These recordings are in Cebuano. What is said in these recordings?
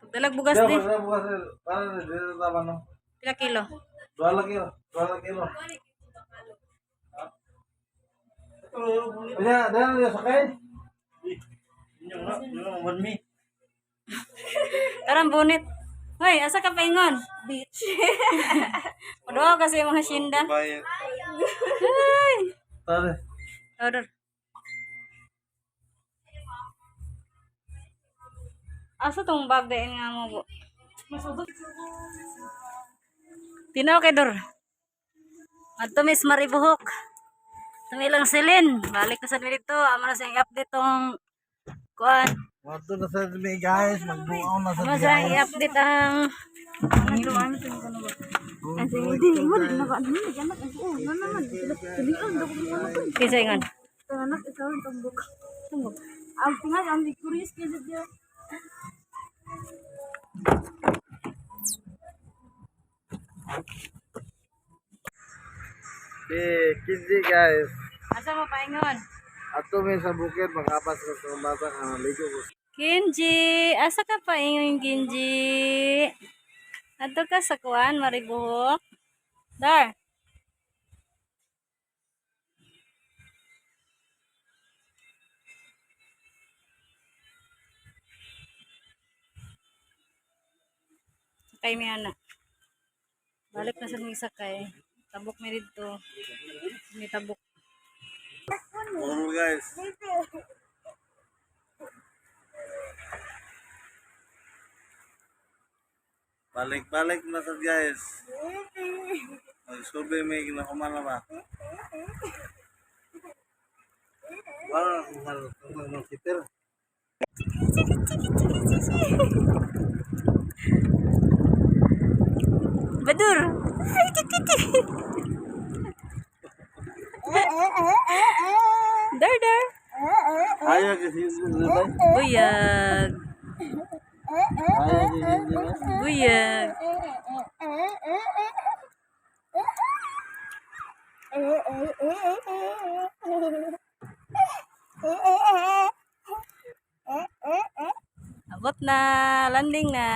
Pagdalag bugas Di, di. pagdalag bugas di. Para na, dito tama no. Pila kilo? 2 kilo. 2 kilo. Kaya, dahil na sakay. Tarang bunit. Hoy, asa ka paingon? Beach. Paduaw kasi yung mga sinda. Bayad. Ay! Tara. Order. Asa tong bag dain nga mo bo? Tinaw kay Dor. Adto Miss Maribuhok. Tumilang silin. Balik na sa dito. Amo na siyang i-update tong kuan. Wato na sa mi guys, magbuaw na sa Amo siyang i-update ang kinsa ingon. Anak, ikaw ang tambok. Tambok. Ang tingal, ang curious kayo dyan. Si Kinji guys. Asa mo paingon? Ato mi sa bukid makapas ko sa bata nga naligo ko. Kinji, asa ka paingon Kinji? Adto ka sa kuan Maribuhok. Dar. Sakay mi ana. Balik na sa mi sakay. Tabok mi didto. Mi tabok. All guys. Balik-balik na sa guys. Magsulbi may ginakuman na ba? Wala na kung ano ng Badur. Ay, tik tik tik. Dar dar. Ayaw kasi yung ba? Buyag. Ayaw kasi yung ba? Buyag. Abot na, landing na.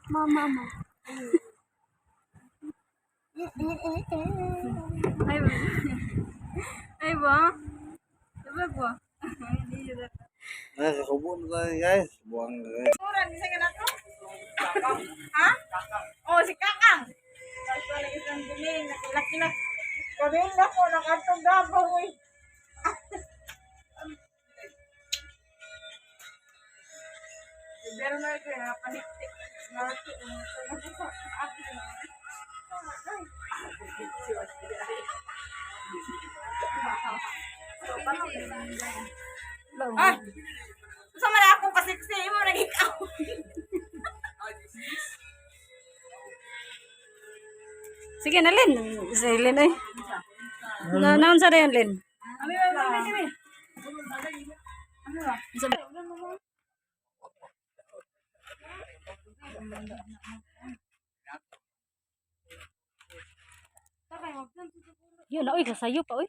Mama, mama. Ay ba? Ay ba? Diba ba? Nakakubo na tayo guys. Buwang guys. Mura, di sa ganako? Ha? Oh, si Kakang. Basta lagi isang bilin, nakilak-kilak. Kabin na ko, nakatong gabaw eh. Pero na ito, paniktik. Ay! Sa man ako pasiksi mo nang ikaw. Sige na, Lin. Si Lin ay. Na naon sa dayon, Lin? Ami ami ami ami. Unsa ba? Yun na, uy, kasayo pa, uy.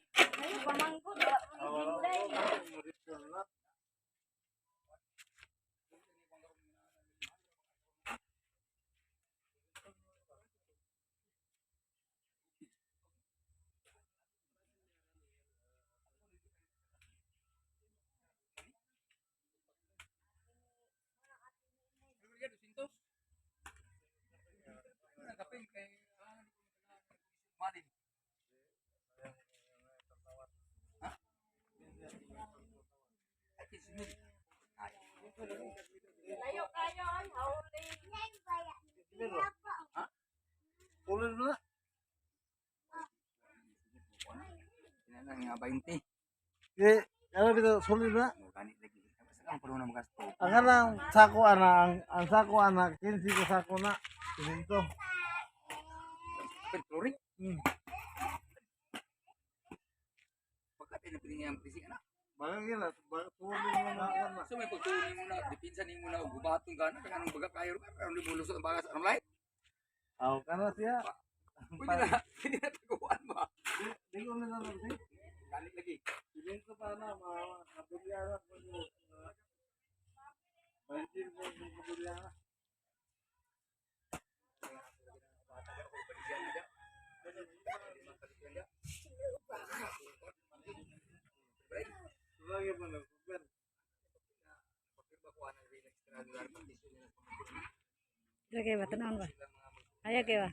Ulit mo na. Lang nga 20. Eh, ano bitaw sulit mo na. Mo gani lagi. Basta ang puno na magasto. Ang kanang sako ana, ang sako ana, 15 ka sako na. Siminto. Pero flooring. Hmm. Pagka pinapili niya ang prisi ana. Bagay gila, tuon mo na na. So may pagtuon nimo na, dipinsa nimo na og gubaton ka na kay anong baga kayo aron di mo lusot ang baga sa anong light. Aw kana siya. Pwede na taguan ba? Di ko na lang di. Galit lagi. Bilin ko pa na mga kabulyara ko mo. Banjir mo ng kabulyara. Lagi pa nagpapel. Lagi ba tanawon ba? Ayaw kay ba?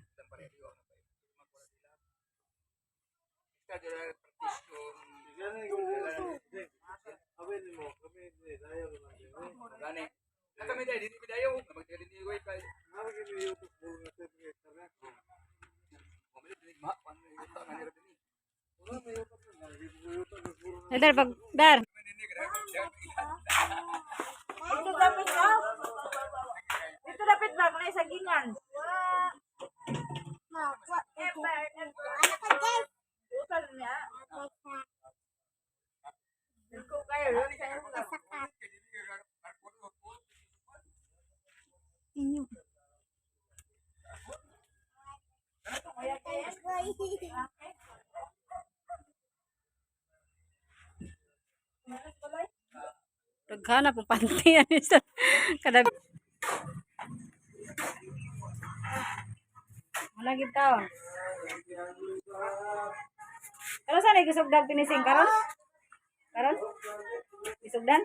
Gani ko Abe ni mo, kami ni dayo ko lang. Gani. Na kami dai dili dayo, magtagal dili ko kay Mara kini YouTube mo nga sa mga karya ko. Mamili dili ma pan yuta nga nila dili. Wala may YouTube na, hindi ko YouTube na puro Ay, dar pag dar. Dito dapat ba? Dito dapat ba? Mga isagingan. Utal niya. Ko kayo, yun sa'yo lang. Daghana pong panty ani sa kada. Wala gid taon. Karon sa na gisugdan pinising karon? Karon? Gisugdan?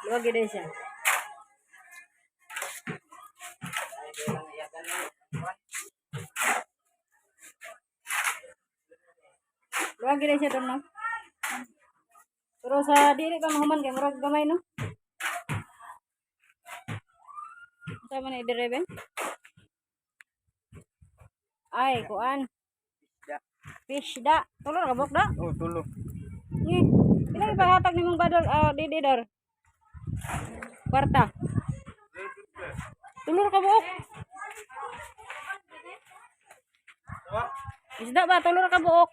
Luwag gid siya. Luwag gid siya doon, no? Pero sa dili pa mahuman kay murag gamay, no? Unsa man i-direben? Ay, kuan. Fish da. Tulo ra ka buk da? Oh, tulo. Ngi. Pila ipahatag nimong badol ah didi dor? Kwarta. Tulo ra ka buok. Isda ba tulo ra ka buok?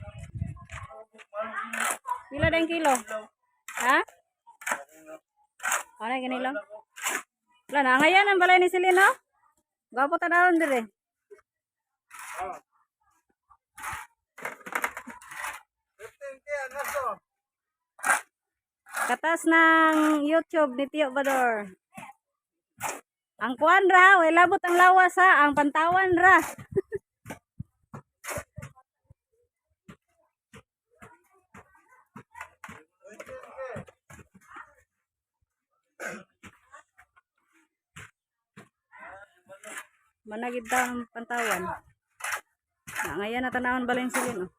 Pila dang kilo? Ha? Ano gani lang? Wala na ngayon ang balay ni Celine, no? Gwapo tanawon dire. Katas ng YouTube ni Tio Bador. Ang kuan ra, way labot ang lawas ha, ang pantawan ra. Managid daw ang pantawan. Na, ngayon na tanawon balay ni Celine. Oh.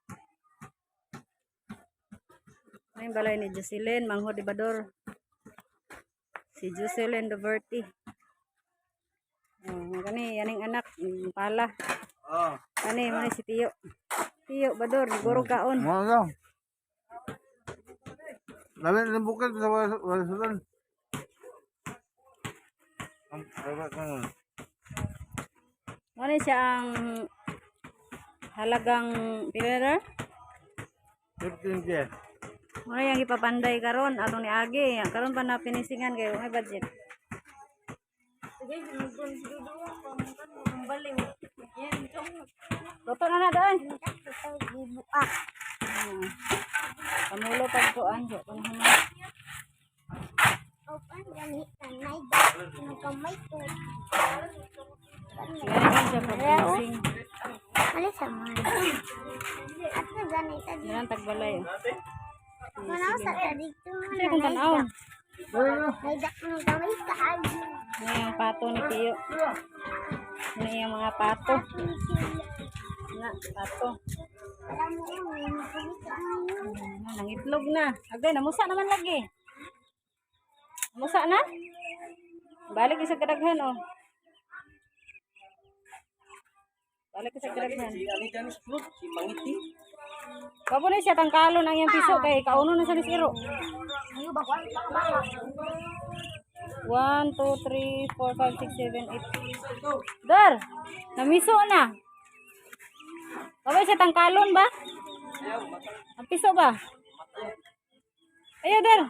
Ay, balay ni Jocelyn, Mangho de Bador. Si Jocelyn Doverty. Oh, kani yaning anak, pala. Ah. Kani mo ni si Tiyo. Tiyo Bador, guro kaon. Mo lang. Labi ng bukid sa wala. Ang baba ko. Mo ni siya ang halagang pila na? 15K. Mo na yang ipapanday karon atong ni Agi. Karon pa na pinisingan kay may budget. Sige, sinugdon si Dudu. Ang baliw. Yan, kamot. Luto na na doon. Pamulo pag kuan so panahon. Ganyan siya pag pinising. Yan ang tagbalay. Oh. Siya kung tanawon. Yan yung pato ni Tiyo. Yan yung mga pato. Na, pato. Na, nangitlog na. Agay, namusa naman lagi. Namusa na? Balik isa kadaghan, oh. Balik isa kadaghan. Si ani Janis Club, si Mangiti. Babo na siya tangkalon ang iyang piso kay kauno na sa nisiro. 1, 2, 3, 4, 5, 6, 7, 8. Dar! Namiso na. Babay siya tangkalon ba? Ang piso ba? Ayaw, der.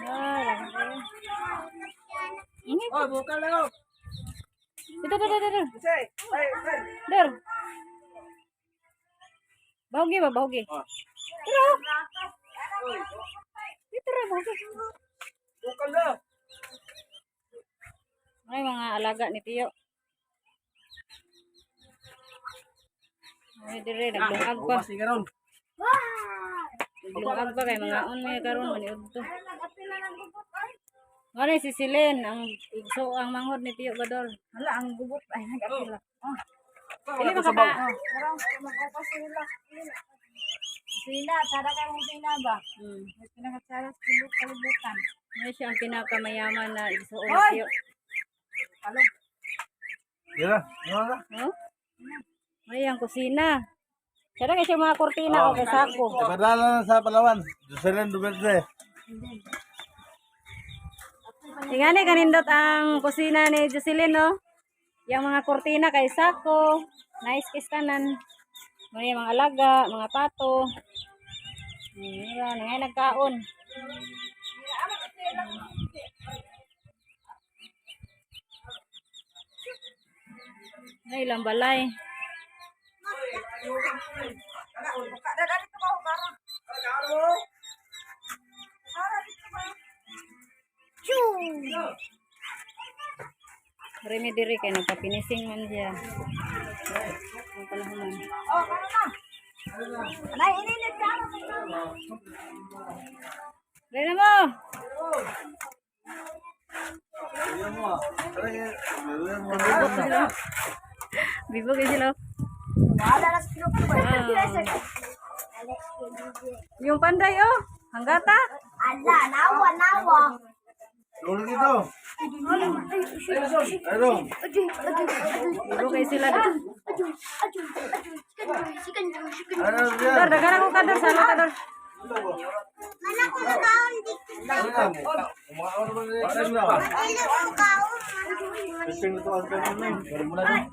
Ah, laki kayo. Ingit. Oh, bukal na. Ito, ito, ito, ito. Say, ay, ay. Der. Bahugi ba, bahugi? Ah. Pero. Dito ra, bahugi. Bukal na. Ay, mga alaga ni Tiyo. Ay, dire, naglungag pa. Ubas ni karon. Naglungag pa kay mga on may karon maniud to. Nag-apila ng gubot ay. Ngano si Silin, ang igso ang manghod ni Tiyo Badol. Hala, ang gubot ay nag-apila. Oh, Dili makaka. Karang magpapasila. Sina, sada kay mong sina ba? May pinakatsara sa tibok kalibutan. Ano siya ang pinakamayaman na igso ni Hoy! Tiyo. Kalo. Dira, dira. Huh? Ay, ang kusina. Sada kay siya mga kurtina o kay sako. Ipadala na sa Palawan. Jocelyn Duterte. Ingani kanindot ang kusina ni Jocelyn, no? Yang mga kurtina kay sako, nice kistanan. Mga mga alaga, mga pato. Mira, ngay nagkaon. Ay, ilang balay. Buka na dito ba para? Para dito ba? Remi diri kay nagpapinising man siya. Ang panahon man. Oh, para na. Anay ininit ka ano? Rena mo! Bigyan mo. Tara, bigyan mo. Bibo kay sila. Wala na sa tibok Ah. Yung panday oh, hanggata. Ala, nawa, nawa. Tulog ito. Ano? Bibo kay sila. Ano Dor, yan? daghan ako kador, salo kador. Kumakaon naman nila. Testing na to ang kanina. Pero mula doon.